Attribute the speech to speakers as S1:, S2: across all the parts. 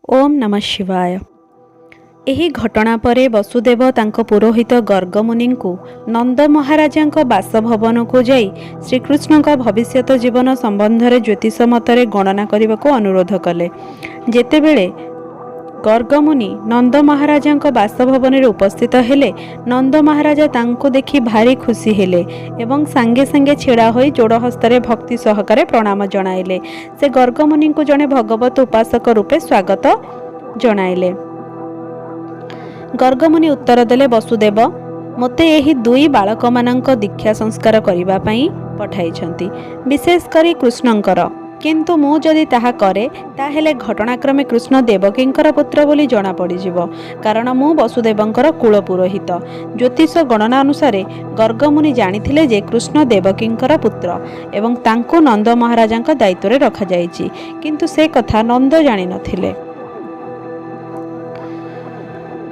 S1: ଓମ୍ ନମଃ ଶିବାୟ। ଏହି ଘଟଣା ପରେ ବସୁଦେବ ତାଙ୍କ ପୁରୋହିତ ଗର୍ଗମୁନିଙ୍କୁ ନନ୍ଦ ମହାରାଜାଙ୍କ ବାସଭବନକୁ ଯାଇ ଶ୍ରୀକୃଷ୍ଣଙ୍କ ଭବିଷ୍ୟତ ଜୀବନ ସମ୍ବନ୍ଧରେ ଜ୍ୟୋତିଷ ମତରେ ଗଣନା କରିବାକୁ ଅନୁରୋଧ କଲେ। ଯେତେବେଳେ ଗର୍ଗମୁନି ନନ୍ଦ ମହାରାଜାଙ୍କ ବାସଭବନରେ ଉପସ୍ଥିତ ହେଲେ, ନନ୍ଦ ମହାରାଜା ତାଙ୍କୁ ଦେଖି ଭାରି ଖୁସି ହେଲେ ଏବଂ ସାଙ୍ଗେ ସାଙ୍ଗେ ଛିଡ଼ା ହୋଇ ଯୋଡ଼ ହସ୍ତରେ ଭକ୍ତି ସହକାରେ ପ୍ରଣାମ ଜଣାଇଲେ। ସେ ଗର୍ଗମୁନିଙ୍କୁ ଜଣେ ଭଗବତ ଉପାସକ ରୂପେ ସ୍ୱାଗତ ଜଣାଇଲେ। ଗର୍ଗମୁନି ଉତ୍ତର ଦେଲେ, ବସୁଦେବ ମୋତେ ଏହି ଦୁଇ ବାଳକମାନଙ୍କ ଦୀକ୍ଷା ସଂସ୍କାର କରିବା ପାଇଁ ପଠାଇଛନ୍ତି, ବିଶେଷ କରି କୃଷ୍ଣଙ୍କର। କିନ୍ତୁ ମୁଁ ଯଦି ତାହା କରେ, ତାହେଲେ ଘଟଣାକ୍ରମେ କୃଷ୍ଣ ଦେବକୀଙ୍କର ପୁତ୍ର ବୋଲି ଜଣାପଡ଼ିଯିବ, କାରଣ ମୁଁ ବସୁଦେବଙ୍କର କୁଳ ପୁରୋହିତ। ଜ୍ୟୋତିଷ ଗଣନା ଅନୁସାରେ ଗର୍ଗମୁନି ଜାଣିଥିଲେ ଯେ କୃଷ୍ଣ ଦେବକୀଙ୍କର ପୁତ୍ର ଏବଂ ତାଙ୍କୁ ନନ୍ଦ ମହାରାଜାଙ୍କ ଦାୟିତ୍ୱରେ ରଖାଯାଇଛି, କିନ୍ତୁ ସେ କଥା ନନ୍ଦ ଜାଣିନଥିଲେ।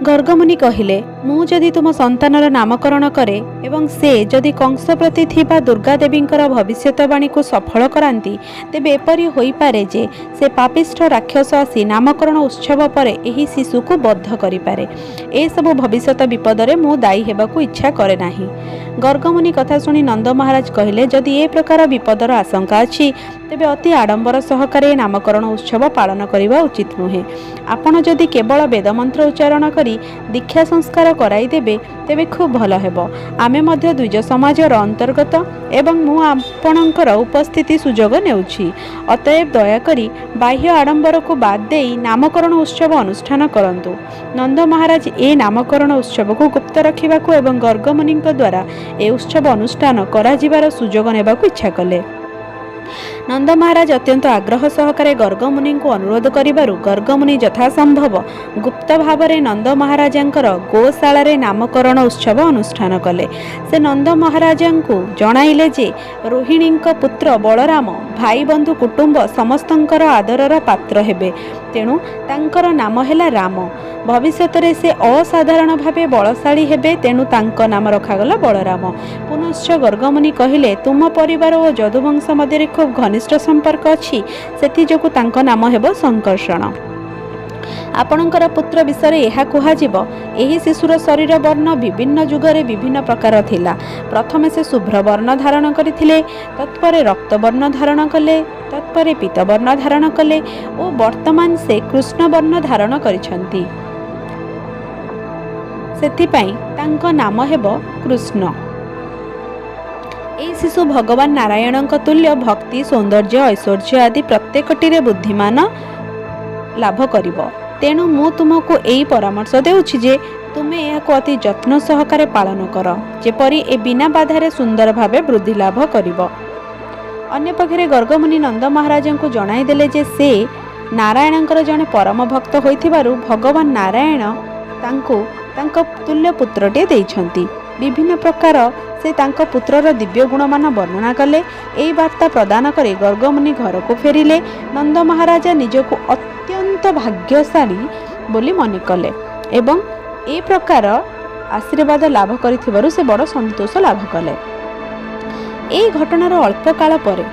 S1: ଗର୍ଗମୁନି କହିଲେ, ମୁଁ ଯଦି ତୁମ ସନ୍ତାନର ନାମକରଣ କରେ ଏବଂ ସେ ଯଦି କଂସ ପ୍ରତି ଥିବା ଦୁର୍ଗା ଦେବୀଙ୍କର ଭବିଷ୍ୟତବାଣୀକୁ ସଫଳ କରାନ୍ତି, ତେବେ ଏପରି ହୋଇପାରେ ଯେ ସେ ପାପିଷ୍ଠ ରାକ୍ଷସ ଆସି ନାମକରଣ ଉତ୍ସବ ପରେ ଏହି ଶିଶୁକୁ ବଧ କରିପାରେ। ଏସବୁ ଭବିଷ୍ୟତ ବିପଦରେ ମୁଁ ଦାୟୀ ହେବାକୁ ଇଚ୍ଛା କରେ ନାହିଁ। ଗର୍ଗମୁନି କଥା ଶୁଣି ନନ୍ଦ ମହାରାଜ କହିଲେ, ଯଦି ଏ ପ୍ରକାର ବିପଦର ଆଶଙ୍କା ଅଛି, ତେବେ ଅତି ଆଡ଼ମ୍ବର ସହକାରେ ଏ ନାମକରଣ ଉତ୍ସବ ପାଳନ କରିବା ଉଚିତ ନୁହେଁ। ଆପଣ ଯଦି କେବଳ ବେଦମନ୍ତ୍ର ଉଚ୍ଚାରଣ କରି ଦୀକ୍ଷା ସଂସ୍କାର କରାଇଦେବେ, ତେବେ ଖୁବ୍ ଭଲ ହେବ। ଆମେ ମଧ୍ୟ ଦ୍ୱିଜ ସମାଜର ଅନ୍ତର୍ଗତ ଏବଂ ମୁଁ ଆପଣଙ୍କର ଉପସ୍ଥିତି ସୁଯୋଗ ନେଉଛି। ଅତଏବ ଦୟାକରି ବାହ୍ୟ ଆଡ଼ମ୍ବରକୁ ବାଦ୍ ଦେଇ ନାମକରଣ ଉତ୍ସବ ଅନୁଷ୍ଠାନ କରନ୍ତୁ। ନନ୍ଦ ମହାରାଜ ଏ ନାମକରଣ ଉତ୍ସବକୁ ଗୁପ୍ତ ରଖିବାକୁ ଏବଂ ଗର୍ଗମୁନିଙ୍କ ଦ୍ୱାରା ଏ ଉତ୍ସବ ଅନୁଷ୍ଠାନ କରାଯିବାର ସୁଯୋଗ ନେବାକୁ ଇଚ୍ଛା କଲେ। ନନ୍ଦ ମହାରାଜ ଅତ୍ୟନ୍ତ ଆଗ୍ରହ ସହକାରେ ଗର୍ଗମୁନିଙ୍କୁ ଅନୁରୋଧ କରିବାରୁ ଗର୍ଗମୁନି ଯଥାସମ୍ଭବ ଗୁପ୍ତ ଭାବରେ ନନ୍ଦ ମହାରାଜାଙ୍କର ଗୋଶାଳାରେ ନାମକରଣ ଉତ୍ସବ ଅନୁଷ୍ଠାନ କଲେ। ସେ ନନ୍ଦ ମହାରାଜାଙ୍କୁ ଜଣାଇଲେ ଯେ ରୋହିଣୀଙ୍କ ପୁତ୍ର ବଳରାମ ଭାଇ ବନ୍ଧୁ କୁଟୁମ୍ବ ସମସ୍ତଙ୍କର ଆଦରର ପାତ୍ର ହେବେ, ତେଣୁ ତାଙ୍କର ନାମ ହେଲା ରାମ। ଭବିଷ୍ୟତରେ ସେ ଅସାଧାରଣ ଭାବେ ବଳଶାଳୀ ହେବେ, ତେଣୁ ତାଙ୍କ ନାମ ରଖାଗଲା ବଳରାମ। ପୁନଶ୍ଚ ଗର୍ଗମୁନି କହିଲେ, ତୁମ ପରିବାର ଓ ଯଦୁବଂଶ ମଧ୍ୟରେ ଖୁବ୍ ଘନିଷ୍ଠ ସମ୍ପର୍କ ଅଛି, ସେଥିଯୋଗୁଁ ତାଙ୍କ ନାମ ହେବ ସଂକର୍ଷଣ। ଆପଣଙ୍କର ପୁତ୍ର ବିଷୟରେ ଏହା କୁହାଯିବ, ଏହି ଶିଶୁର ଶରୀର ବର୍ଣ୍ଣ ବିଭିନ୍ନ ଯୁଗରେ ବିଭିନ୍ନ ପ୍ରକାର ଥିଲା। ପ୍ରଥମେ ସେ ଶୁଭ୍ର ବର୍ଣ୍ଣ ଧାରଣ କରିଥିଲେ, ତତ୍ପରେ ରକ୍ତବର୍ଣ୍ଣ ଧାରଣ କଲେ, ତତ୍ପରେ ପୀତବର୍ଣ୍ଣ ଧାରଣ କଲେ ଓ ବର୍ତ୍ତମାନ ସେ କୃଷ୍ଣବର୍ଣ୍ଣ ଧାରଣ କରିଛନ୍ତି। ସେଥିପାଇଁ ତାଙ୍କ ନାମ ହେବ କୃଷ୍ଣ। ଏହି ଶିଶୁ ଭଗବାନ ନାରାୟଣଙ୍କ ତୁଲ୍ୟ ଭକ୍ତି, ସୌନ୍ଦର୍ଯ୍ୟ, ଐଶ୍ୱର୍ଯ୍ୟ ଆଦି ପ୍ରତ୍ୟେକଟିରେ ବୁଦ୍ଧିମାନ ଲାଭ କରିବ। ତେଣୁ ମୁଁ ତୁମକୁ ଏଇ ପରାମର୍ଶ ଦେଉଛି ଯେ ତୁମେ ଏହାକୁ ଅତି ଯତ୍ନ ସହକାରେ ପାଳନ କର, ଯେପରି ଏ ବିନା ବାଧାରେ ସୁନ୍ଦର ଭାବେ ବୃଦ୍ଧି ଲାଭ କରିବ। ଅନ୍ୟପକ୍ଷରେ ଗର୍ଗମୁନି ନନ୍ଦ ମହାରାଜଙ୍କୁ ଜଣାଇଦେଲେ ଯେ ସେ ନାରାୟଣଙ୍କର ଜଣେ ପରମ ଭକ୍ତ ହୋଇଥିବାରୁ ଭଗବାନ ନାରାୟଣ ତାଙ୍କୁ ତାଙ୍କ ତୁଲ୍ୟ ପୁତ୍ରଟିଏ ଦେଇଛନ୍ତି। ବିଭିନ୍ନ ପ୍ରକାର ସେ ତାଙ୍କ ପୁତ୍ରର ଦିବ୍ୟ ଗୁଣମାନ ବର୍ଣ୍ଣନା କଲେ। ଏହି ବାର୍ତ୍ତା ପ୍ରଦାନ କରି ଗର୍ଗମୁନି ଘରକୁ ଫେରିଲେ। ନନ୍ଦ ମହାରାଜା ନିଜକୁ ଅତ୍ୟନ୍ତ ଭାଗ୍ୟଶାଳୀ ବୋଲି ମନେ କଲେ ଏବଂ ଏ ପ୍ରକାର ଆଶୀର୍ବାଦ ଲାଭ କରିଥିବାରୁ ସେ ବଡ଼ ସନ୍ତୋଷ ଲାଭ କଲେ। ଏହି ଘଟଣାର ଅଳ୍ପ କାଳ ପରେ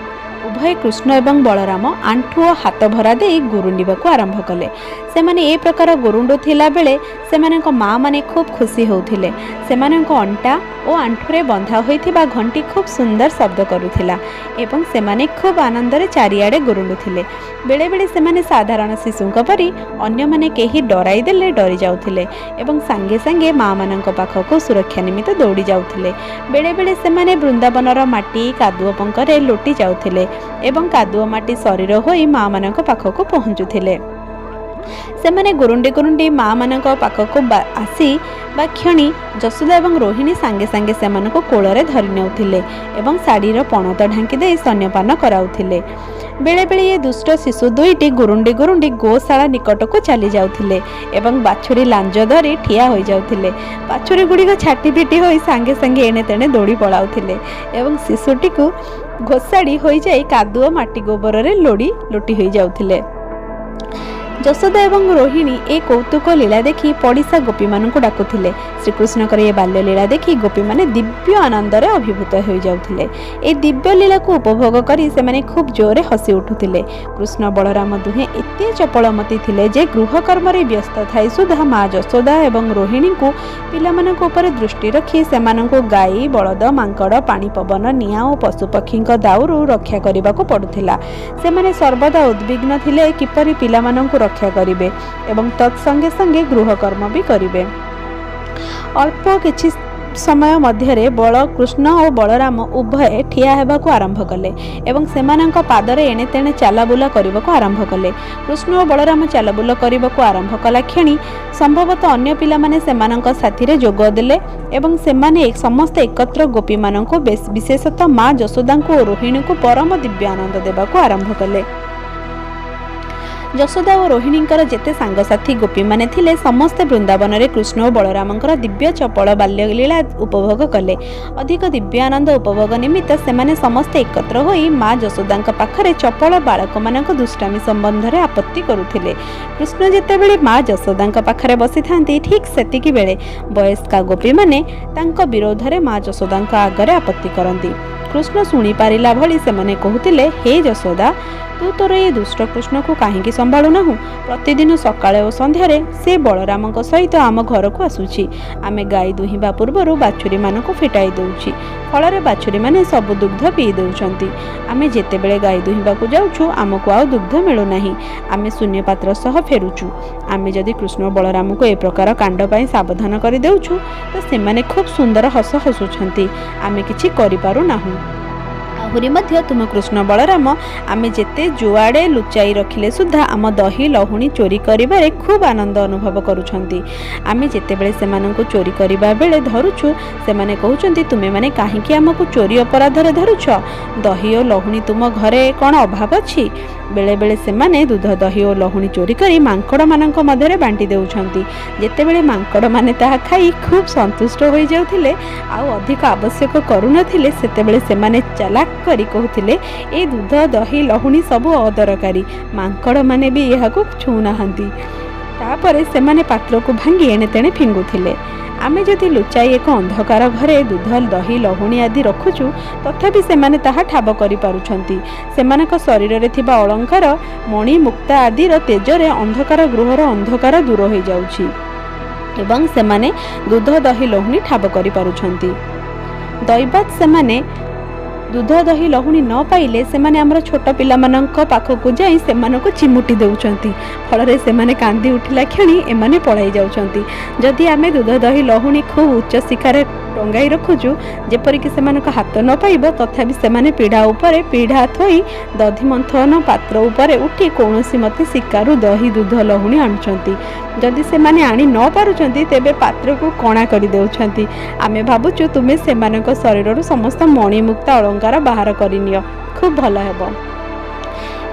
S1: ଉଭୟ କୃଷ୍ଣ ଏବଂ ବଳରାମ ଆଣ୍ଠୁ ଓ ହାତ ଭରା ଦେଇ ଗୁରୁଣ୍ଡିବାକୁ ଆରମ୍ଭ କଲେ। ସେମାନେ ଏ ପ୍ରକାର ଗୁରୁଣ୍ଡୁଥିଲା ବେଳେ ସେମାନଙ୍କ ମାଆମାନେ ଖୁବ୍ ଖୁସି ହେଉଥିଲେ। ସେମାନଙ୍କ ଅଣ୍ଟା ଓ ଆଣ୍ଠୁରେ ବନ୍ଧା ହୋଇଥିବା ଘଣ୍ଟି ଖୁବ୍ ସୁନ୍ଦର ଶବ୍ଦ କରୁଥିଲା ଏବଂ ସେମାନେ ଖୁବ୍ ଆନନ୍ଦରେ ଚାରିଆଡ଼େ ଗୁରୁଣ୍ଡୁଥିଲେ। ବେଳେବେଳେ ସେମାନେ ସାଧାରଣ ଶିଶୁଙ୍କ ପରି ଅନ୍ୟମାନେ କେହି ଡରାଇ ଦେଲେ ଡରି ଯାଉଥିଲେ ଏବଂ ସାଙ୍ଗେ ସାଙ୍ଗେ ମାଆମାନଙ୍କ ପାଖକୁ ସୁରକ୍ଷା ନିମିତ୍ତ ଦୌଡ଼ି ଯାଉଥିଲେ। ବେଳେବେଳେ ସେମାନେ ବୃନ୍ଦାବନର ମାଟି କାଦୁଅ ପଙ୍କରେ ଲୋଟି ଯାଉଥିଲେ ଏବଂ କାଦୁଅ ମାଟି ଶରୀର ହୋଇ ମାଆମାନଙ୍କ ପାଖକୁ ପହଞ୍ଚୁଥିଲେ। ସେମାନେ ଗୁରୁଣ୍ଡି ଗୁରୁଣ୍ଡି ମାଆମାନଙ୍କ ପାଖକୁ ଆସି ବା କ୍ଷଣି ଯଶୋଦା ଏବଂ ରୋହିଣୀ ସାଙ୍ଗେ ସାଙ୍ଗେ ସେମାନଙ୍କୁ କୋଳରେ ଧରି ନେଉଥିଲେ ଏବଂ ଶାଢ଼ୀର ପଣତ ଢାଙ୍କି ଦେଇ ସ୍ତନ୍ୟପାନ କରାଉଥିଲେ। ବେଳେବେଳେ ଏ ଦୁଷ୍ଟ ଶିଶୁ ଦୁଇଟି ଗୁରୁଣ୍ଡି ଗୁରୁଣ୍ଡି ଗୋଶାଳା ନିକଟକୁ ଚାଲି ଯାଉଥିଲେ ଏବଂ ବାଛୁରୀ ଲାଞ୍ଜ ଧରି ଠିଆ ହୋଇଯାଉଥିଲେ। ବାଛୁରୀ ଗୁଡ଼ିକ ଛାଟିପିଟି ହୋଇ ସାଙ୍ଗେ ସାଙ୍ଗେ ଏଣେ ତେଣେ ଦୌଡ଼ି ପଳାଉଥିଲେ ଏବଂ ଶିଶୁଟିକୁ ଘୋଷାଡ଼ି ହୋଇଯାଇ କାଦୁଅ ମାଟି ଗୋବରରେ ଲୋଡ଼ି ଲୋଟି ହୋଇଯାଉଥିଲେ। ଯଶୋଦା ଏବଂ ରୋହିଣୀ ଏ କୌତୁକ ଲୀଳା ଦେଖି ପଡ଼ିଶା ଗୋପୀମାନଙ୍କୁ ଡାକୁଥିଲେ। ଶ୍ରୀକୃଷ୍ଣଙ୍କର ଏ ବାଲ୍ୟଲୀଳା ଦେଖି ଗୋପୀମାନେ ଦିବ୍ୟ ଆନନ୍ଦରେ ଅଭିଭୂତ ହୋଇଯାଉଥିଲେ। ଏ ଦିବ୍ୟ ଲୀଳାକୁ ଉପଭୋଗ କରି ସେମାନେ ଖୁବ୍ ଜୋରରେ ହସି ଉଠୁଥିଲେ। କୃଷ୍ଣ ବଳରାମ ଦୁହେଁ ଏତେ ଚପଳମତି ଥିଲେ ଯେ ଗୃହକର୍ମରେ ବ୍ୟସ୍ତ ଥାଇ ସୁଦ୍ଧା ମା ଯଶୋଦା ଏବଂ ରୋହିଣୀଙ୍କୁ ପିଲାମାନଙ୍କ ଉପରେ ଦୃଷ୍ଟି ରଖି ସେମାନଙ୍କୁ ଗାଈ, ବଳଦ, ମାଙ୍କଡ଼, ପାଣି, ପବନ, ନିଆଁ ଓ ପଶୁପକ୍ଷୀଙ୍କ ଦାଉରୁ ରକ୍ଷା କରିବାକୁ ପଡ଼ୁଥିଲା। ସେମାନେ ସର୍ବଦା ଉଦ୍ବିଗ୍ନ ଥିଲେ କିପରି ପିଲାମାନଙ୍କୁ ରକ୍ଷା କରିବେ ଏବଂ ତତ୍ ସଙ୍ଗେ ସଙ୍ଗେ ଗୃହକର୍ମ ବି କରିବେ। ଅଳ୍ପ କିଛି ସମୟ ମଧ୍ୟରେ ବଳ କୃଷ୍ଣ ଓ ବଳରାମ ଉଭୟେ ଠିଆ ହେବାକୁ ଆରମ୍ଭ କଲେ ଏବଂ ସେମାନଙ୍କ ପାଦରେ ଏଣେ ତେଣେ ଚାଲାବୁଲା କରିବାକୁ ଆରମ୍ଭ କଲେ। କୃଷ୍ଣ ଓ ବଳରାମ ଚାଲାବୁଲା କରିବାକୁ ଆରମ୍ଭ କଲା କ୍ଷଣି ସମ୍ଭବତଃ ଅନ୍ୟ ପିଲାମାନେ ସେମାନଙ୍କ ସାଥିରେ ଯୋଗ ଦେଲେ ଏବଂ ସେମାନେ ସମସ୍ତେ ଏକତ୍ର ଗୋପୀମାନଙ୍କୁ, ବିଶେଷତଃ ମା ଯଶୋଦାଙ୍କୁ ଓ ରୋହିଣୀଙ୍କୁ ପରମ ଦିବ୍ୟ ଆନନ୍ଦ ଦେବାକୁ ଆରମ୍ଭ କଲେ। ଯଶୋଦା ଓ ରୋହିଣୀଙ୍କର ଯେତେ ସାଙ୍ଗସାଥି ଗୋପୀମାନେ ଥିଲେ, ସମସ୍ତେ ବୃନ୍ଦାବନରେ କୃଷ୍ଣ ଓ ବଳରାମଙ୍କର ଦିବ୍ୟ ଚପଳ ବାଲ୍ୟଲୀଳା ଉପଭୋଗ କଲେ। ଅଧିକ ଦିବ୍ୟ ଆନନ୍ଦ ଉପଭୋଗ ନିମିତ୍ତ ସେମାନେ ସମସ୍ତେ ଏକତ୍ର ହୋଇ ମା ଯଶୋଦାଙ୍କ ପାଖରେ ଚପଳ ବାଳକମାନଙ୍କ ଦୁଷ୍ଟାମି ସମ୍ବନ୍ଧରେ ଆପତ୍ତି କରୁଥିଲେ। କୃଷ୍ଣ ଯେତେବେଳେ ମା ଯଶୋଦାଙ୍କ ପାଖରେ ବସିଥାନ୍ତି, ଠିକ୍ ସେତିକି ବେଳେ ବୟସ୍କା ଗୋପୀମାନେ ତାଙ୍କ ବିରୋଧରେ ମା ଯଶୋଦାଙ୍କ ଆଗରେ ଆପତ୍ତି କରନ୍ତି। କୃଷ୍ଣ ଶୁଣିପାରିଲା ଭଳି ସେମାନେ କହୁଥିଲେ, ହେ ଯଶୋଦା, ତୁ ତୋର ଏ ଦୁଷ୍ଟ କୃଷ୍ଣକୁ କାହିଁକି ସମ୍ଭାଳୁନାହୁଁ? ପ୍ରତିଦିନ ସକାଳେ ଓ ସନ୍ଧ୍ୟାରେ ସେ ବଳରାମଙ୍କ ସହିତ ଆମ ଘରକୁ ଆସୁଛି। ଆମେ ଗାଈ ଦୁହିଁବା ପୂର୍ବରୁ ବାଛୁରୀମାନଙ୍କୁ ଫିଟାଇ ଦେଉଛି, ଫଳରେ ବାଛୁରୀମାନେ ସବୁ ଦୁଗ୍ଧ ପିଇ ଦେଉଛନ୍ତି। ଆମେ ଯେତେବେଳେ ଗାଈ ଦୁହିଁବାକୁ ଯାଉଛୁ, ଆମକୁ ଆଉ ଦୁଗ୍ଧ ମିଳୁନାହିଁ, ଆମେ ଶୂନ୍ୟ ପାତ୍ର ସହ ଫେରୁଛୁ। ଆମେ ଯଦି କୃଷ୍ଣ ବଳରାମଙ୍କୁ ଏ ପ୍ରକାର କାଣ୍ଡ ପାଇଁ ସାବଧାନ କରିଦେଉଛୁ ତ ସେମାନେ ଖୁବ୍ ସୁନ୍ଦର ହସ ହସୁଛନ୍ତି। ଆମେ କିଛି କରିପାରୁନାହୁଁ। ଆହୁରି ମଧ୍ୟ ତୁମ କୃଷ୍ଣ ବଳରାମ ଆମେ ଯେତେ ଯୁଆଡ଼େ ଲୁଚାଇ ରଖିଲେ ସୁଦ୍ଧା ଆମ ଦହି ଲହୁଣୀ ଚୋରି କରିବାରେ ଖୁବ୍ ଆନନ୍ଦ ଅନୁଭବ କରୁଛନ୍ତି। ଆମେ ଯେତେବେଳେ ସେମାନଙ୍କୁ ଚୋରି କରିବା ବେଳେ ଧରୁଛୁ, ସେମାନେ କହୁଛନ୍ତି, ତୁମେମାନେ କାହିଁକି ଆମକୁ ଚୋରି ଅପରାଧରେ ଧରୁଛ? ଦହି ଓ ଲହୁଣୀ ତୁମ ଘରେ କ'ଣ ଅଭାବ ଅଛି? ବେଳେବେଳେ ସେମାନେ ଦୁଧ, ଦହି ଓ ଲହୁଣୀ ଚୋରି କରି ମାଙ୍କଡ଼ମାନଙ୍କ ମଧ୍ୟରେ ବାଣ୍ଟି ଦେଉଛନ୍ତି। ଯେତେବେଳେ ମାଙ୍କଡ଼ମାନେ ତାହା ଖାଇ ଖୁବ୍ ସନ୍ତୁଷ୍ଟ ହୋଇଯାଉଥିଲେ ଆଉ ଅଧିକ ଆବଶ୍ୟକ କରୁନଥିଲେ, ସେତେବେଳେ ସେମାନେ ଚାଲାକ କରି କହୁଥିଲେ, ଏ ଦୁଧ, ଦହି, ଲହୁଣୀ ସବୁ ଅଦରକାରୀ, ମାଙ୍କଡ଼ମାନେ ବି ଏହାକୁ ଛୁଉଁନାହାନ୍ତି। ତାପରେ ସେମାନେ ପାତ୍ରକୁ ଭାଙ୍ଗି ଏଣେ ତେଣେ ଫିଙ୍ଗୁଥିଲେ। ଆମେ ଯଦି ଲୁଚାଇ ଏକ ଅନ୍ଧକାର ଘରେ ଦୁଧ, ଦହି, ଲହୁଣୀ ଆଦି ରଖୁଛୁ, ତଥାପି ସେମାନେ ତାହା ଠାବ କରିପାରୁଛନ୍ତି। ସେମାନଙ୍କ ଶରୀରରେ ଥିବା ଅଳଙ୍କାର, ମଣି, ମୁକ୍ତା ଆଦିର ତେଜରେ ଅନ୍ଧକାର ଗୃହର ଅନ୍ଧକାର ଦୂର ହୋଇଯାଉଛି ଏବଂ ସେମାନେ ଦୁଧ, ଦହି, ଲହୁଣୀ ଠାବ କରିପାରୁଛନ୍ତି। ଦୈବାତ୍ ସେମାନେ ଦୁଧ, ଦହି, ଲହୁଣୀ ନ ପାଇଲେ ସେମାନେ ଆମର ଛୋଟ ପିଲାମାନଙ୍କ ପାଖକୁ ଯାଇ ସେମାନଙ୍କୁ ଚିମୁଟି ଦେଉଛନ୍ତି, ଫଳରେ ସେମାନେ କାନ୍ଦି ଉଠିଲା କ୍ଷଣି ଏମାନେ ପଳାଇ ଯାଉଛନ୍ତି। ଯଦି ଆମେ ଦୁଧ, ଦହି, ଲହୁଣୀ ଖୁବ୍ ଉଚ୍ଚ ଶିଖାରେ ଟଙ୍ଗାଇ ରଖୁଛୁ, ଯେପରିକି ସେମାନଙ୍କ ହାତ ନ ପାଇବ, ତଥାପି ସେମାନେ ପିଢ଼ା ଉପରେ ପିଢ଼ା ଥୋଇ ଦଧି ମନ୍ଥନ ପାତ୍ର ଉପରେ ଉଠି କୌଣସି ମତେ ଶିକାରୁ ଦହି, ଦୁଧ, ଲହୁଣୀ ଆଣୁଛନ୍ତି। ଯଦି ସେମାନେ ଆଣି ନ ପାରୁଛନ୍ତି, ତେବେ ପାତ୍ରକୁ କଣା କରିଦେଉଛନ୍ତି। ଆମେ ଭାବୁଛୁ ତୁମେ ସେମାନଙ୍କ ଶରୀରରୁ ସମସ୍ତ ମଣିମୁକ୍ତା ଅଳଙ୍କାର ବାହାର କରିନିଅ, ଖୁବ୍ ଭଲ ହେବ।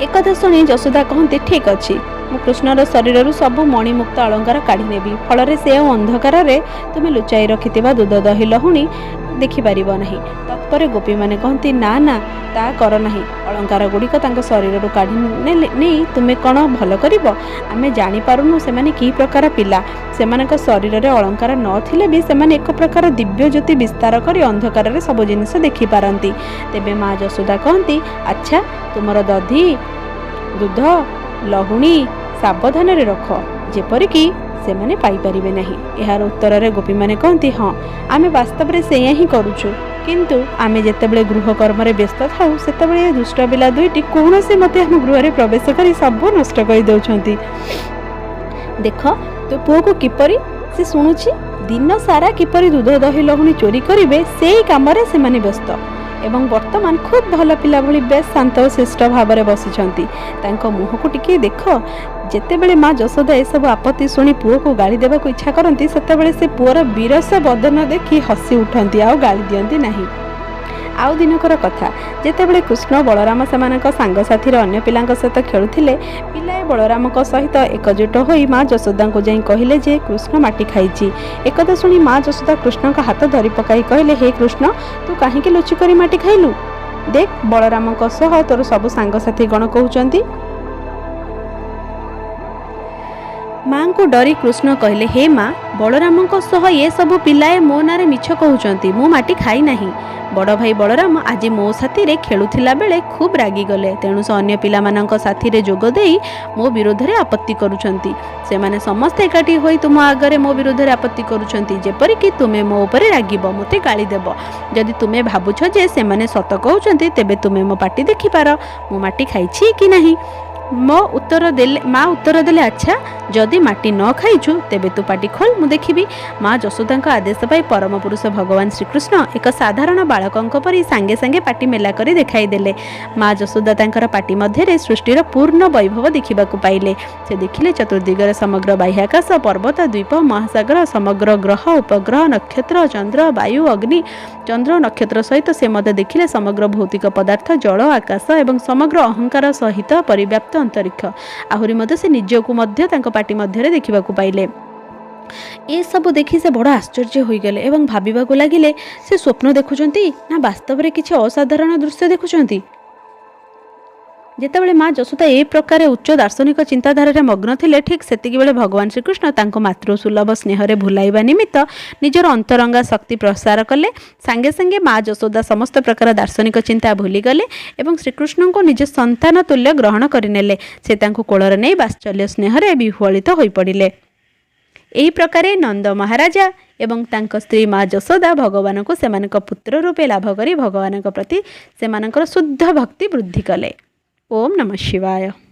S1: ଏକଥା ଶୁଣି ଯଶୋଦା କହନ୍ତି, ଠିକ୍ ଅଛି, ମୁଁ କୃଷ୍ଣର ଶରୀରରୁ ସବୁ ମଣିମୁକ୍ତ ଅଳଙ୍କାର କାଢ଼ି ନେବି, ଫଳରେ ସେ ଆଉ ଅନ୍ଧକାରରେ ତୁମେ ଲୁଚାଇ ରଖିଥିବା ଦୁଧ, ଦହି, ଲହୁଣୀ ଦେଖିପାରିବ ନାହିଁ। ତତ୍ପରେ ଗୋପୀମାନେ କହନ୍ତି, ନା ନା, ତା କର ନାହିଁ। ଅଳଙ୍କାର ଗୁଡ଼ିକ ତାଙ୍କ ଶରୀରରୁ କାଢ଼ି ନେଇ ତୁମେ କ'ଣ ଭଲ କରିବ? ଆମେ ଜାଣିପାରୁନୁ ସେମାନେ କି ପ୍ରକାର ପିଲା। ସେମାନଙ୍କ ଶରୀରରେ ଅଳଙ୍କାର ନଥିଲେ ବି ସେମାନେ ଏକ ପ୍ରକାର ଦିବ୍ୟ ଜ୍ୟୋତି ବିସ୍ତାର କରି ଅନ୍ଧକାରରେ ସବୁ ଜିନିଷ ଦେଖିପାରନ୍ତି। ତେବେ ମା ଯଶୋଦା କହନ୍ତି, ଆଚ୍ଛା, ତୁମର ଦଧି, ଦୁଧ, ଲହୁଣୀ ସାବଧାନରେ ରଖ, ଯେପରିକି ସେମାନେ ପାଇପାରିବେ ନାହିଁ। ଏହାର ଉତ୍ତରରେ ଗୋପୀମାନେ କହନ୍ତି, ହଁ, ଆମେ ବାସ୍ତବରେ ସେଇଆ ହିଁ କରୁଛୁ, କିନ୍ତୁ ଆମେ ଯେତେବେଳେ ଗୃହକର୍ମରେ ବ୍ୟସ୍ତ ଥାଉ, ସେତେବେଳେ ଏ ଦୁଷ୍ଟ ପିଲା ଦୁଇଟି କୌଣସି ମତେ ଆମ ଗୃହରେ ପ୍ରବେଶ କରି ସବୁ ନଷ୍ଟ କରିଦେଉଛନ୍ତି। ଦେଖ ତୋ ପୁଅକୁ କିପରି ସେ ଶୁଣୁଛି। ଦିନ ସାରା କିପରି ଦୁଧ, ଦହି, ଲହୁଣୀ ଚୋରି କରିବେ ସେଇ କାମରେ ସେମାନେ ବ୍ୟସ୍ତ ଏବଂ ବର୍ତ୍ତମାନ ଖୁବ୍ ଭଲ ପିଲା ଭଳି ବେଶ ଶାନ୍ତ ଓ ଶିଷ୍ଟ ଭାବରେ ବସିଛନ୍ତି। ତାଙ୍କ ମୁହଁକୁ ଟିକିଏ ଦେଖ। ଯେତେବେଳେ ମା ଯଶୋଦା ଏସବୁ ଆପତ୍ତି ଶୁଣି ପୁଅକୁ ଗାଳି ଦେବାକୁ ଇଚ୍ଛା କରନ୍ତି, ସେତେବେଳେ ସେ ପୁଅର ବିରସ ବଦନ ଦେଖି ହସି ଉଠନ୍ତି ଆଉ ଗାଳି ଦିଅନ୍ତି ନାହିଁ। ଆଉ ଦିନକର କଥା, ଯେତେବେଳେ କୃଷ୍ଣ ବଳରାମ ସେମାନଙ୍କ ସାଙ୍ଗସାଥିର ଅନ୍ୟ ପିଲାଙ୍କ ସହିତ ଖେଳୁଥିଲେ, ପିଲାଏ ବଳରାମଙ୍କ ସହିତ ଏକଜୁଟ ହୋଇ ମା ଯଶୋଦାଙ୍କୁ ଯାଇ କହିଲେ ଯେ କୃଷ୍ଣ ମାଟି ଖାଇଛି। ଏକଥା ଶୁଣି ମା ଯଶୋଦା କୃଷ୍ଣଙ୍କ ହାତ ଧରି ପକାଇ କହିଲେ, ହେ କୃଷ୍ଣ, ତୁ କାହିଁକି ଲୁଚି କରି ମାଟି ଖାଇଲୁ? ଦେଖ, ବଳରାମଙ୍କ ସହ ତୋର ସବୁ ସାଙ୍ଗସାଥି ଗଣ କହୁଛନ୍ତି। ମାଙ୍କୁ ଡରି କୃଷ୍ଣ କହିଲେ, ହେ ମା, ବଳରାମଙ୍କ ସହ ଏସବୁ ପିଲାଏ ମୋ ନାଁରେ ମିଛ କହୁଛନ୍ତି। ମୁଁ ମାଟି ଖାଇନାହିଁ। ବଡ଼ ଭାଇ ବଳରାମ ଆଜି ମୋ ସାଥିରେ ଖେଳୁଥିଲା ବେଳେ ଖୁବ୍ ରାଗିଗଲେ। ତେଣୁ ସେ ଅନ୍ୟ ପିଲାମାନଙ୍କ ସାଥିରେ ଯୋଗ ଦେଇ ମୋ ବିରୋଧରେ ଆପତ୍ତି କରୁଛନ୍ତି। ସେମାନେ ସମସ୍ତେ ଏକାଠି ହୋଇ ତୁମ ଆଗରେ ମୋ ବିରୁଦ୍ଧରେ ଆପତ୍ତି କରୁଛନ୍ତି, ଯେପରିକି ତୁମେ ମୋ ଉପରେ ରାଗିବ, ମୋତେ ଗାଳି ଦେବ। ଯଦି ତୁମେ ଭାବୁଛ ଯେ ସେମାନେ ସତ କହୁଛନ୍ତି, ତେବେ ତୁମେ ମୋ ପାଟି ଦେଖିପାର, ମୁଁ ମାଟି ଖାଇଛି କି ନାହିଁ। ମୋ ଉତ୍ତର ଦେଲେ ମା ଉତ୍ତର ଦେଲେ, ଆଚ୍ଛା, ଯଦି ମାଟି ନ ଖାଇଛୁ ତେବେ ତୁ ପାଟି ଖୋଲ, ମୁଁ ଦେଖିବି। ମା ଯଶୋଦାଙ୍କ ଆଦେଶ ପାଇ ପରମ ପୁରୁଷ ଭଗବାନ ଶ୍ରୀକୃଷ୍ଣ ଏକ ସାଧାରଣ ବାଳକଙ୍କ ପରି ସାଙ୍ଗେ ସାଙ୍ଗେ ପାଟି ମେଲା କରି ଦେଖାଇଦେଲେ। ମା ଯଶୋଦା ତାଙ୍କର ପାଟି ମଧ୍ୟରେ ସୃଷ୍ଟିର ପୂର୍ଣ୍ଣ ବୈଭବ ଦେଖିବାକୁ ପାଇଲେ। ସେ ଦେଖିଲେ ଚତୁର୍ଦିଗରେ ସମଗ୍ର ବାହ୍ୟାକାଶ, ପର୍ବତ, ଦ୍ୱୀପ, ମହାସାଗର, ସମଗ୍ର ଗ୍ରହ, ଉପଗ୍ରହ, ନକ୍ଷତ୍ର, ଚନ୍ଦ୍ର, ବାୟୁ, ଅଗ୍ନି, ଚନ୍ଦ୍ର, ନକ୍ଷତ୍ର ସହିତ ସେ ମଧ୍ୟ ଦେଖିଲେ ସମଗ୍ର ଭୌତିକ ପଦାର୍ଥ, ଜଳ, ଆକାଶ ଏବଂ ସମଗ୍ର ଅହଙ୍କାର ସହିତ ପରିବ୍ୟାପ୍ତ ଅନ୍ତରୀକ୍ଷ। ଆହୁରି ମଧ୍ୟ ସେ ନିଜକୁ ମଧ୍ୟ ତାଙ୍କ ପାଟି ମଧ୍ୟରେ ଦେଖିବାକୁ ପାଇଲେ। ଏସବୁ ଦେଖି ସେ ବଡ଼ ଆଶ୍ଚର୍ଯ୍ୟ ହୋଇଗଲେ ଏବଂ ଭାବିବାକୁ ଲାଗିଲେ, ସେ ସ୍ୱପ୍ନ ଦେଖୁଛନ୍ତି ନା ବାସ୍ତବରେ କିଛି ଅସାଧାରଣ ଦୃଶ୍ୟ ଦେଖୁଛନ୍ତି? ଯେତେବେଳେ ମା ଯଶୋଦା ଏ ପ୍ରକାରେ ଉଚ୍ଚ ଦାର୍ଶନିକ ଚିନ୍ତାଧାରାରେ ମଗ୍ନ ଥିଲେ, ଠିକ୍ ସେତିକିବେଳେ ଭଗବାନ ଶ୍ରୀକୃଷ୍ଣ ତାଙ୍କ ମାତୃସୁଲଭ ସ୍ନେହରେ ଭୁଲାଇବା ନିମିତ୍ତ ନିଜର ଅନ୍ତରଙ୍ଗା ଶକ୍ତି ପ୍ରସାର କଲେ। ସାଙ୍ଗେ ସାଙ୍ଗେ ମା ଯଶୋଦା ସମସ୍ତ ପ୍ରକାର ଦାର୍ଶନିକ ଚିନ୍ତା ଭୁଲିଗଲେ ଏବଂ ଶ୍ରୀକୃଷ୍ଣଙ୍କୁ ନିଜ ସନ୍ତାନ ତୁଲ୍ୟ ଗ୍ରହଣ କରିନେଲେ। ସେ ତାଙ୍କୁ କୋଳରେ ନେଇ ବାତ୍ସଲ୍ୟ ସ୍ନେହରେ ବିହ୍ୱଳିତ ହୋଇପଡ଼ିଲେ। ଏହି ପ୍ରକାରେ ନନ୍ଦ ମହାରାଜା ଏବଂ ତାଙ୍କ ସ୍ତ୍ରୀ ମା ଯଶୋଦା ଭଗବାନଙ୍କୁ ସେମାନଙ୍କ ପୁତ୍ର ରୂପେ ଲାଭ କରି ଭଗବାନଙ୍କ ପ୍ରତି ସେମାନଙ୍କର ଶୁଦ୍ଧ ଭକ୍ତି ବୃଦ୍ଧି କଲେ। ଓମ୍ ନମଃ ଶିବାୟ।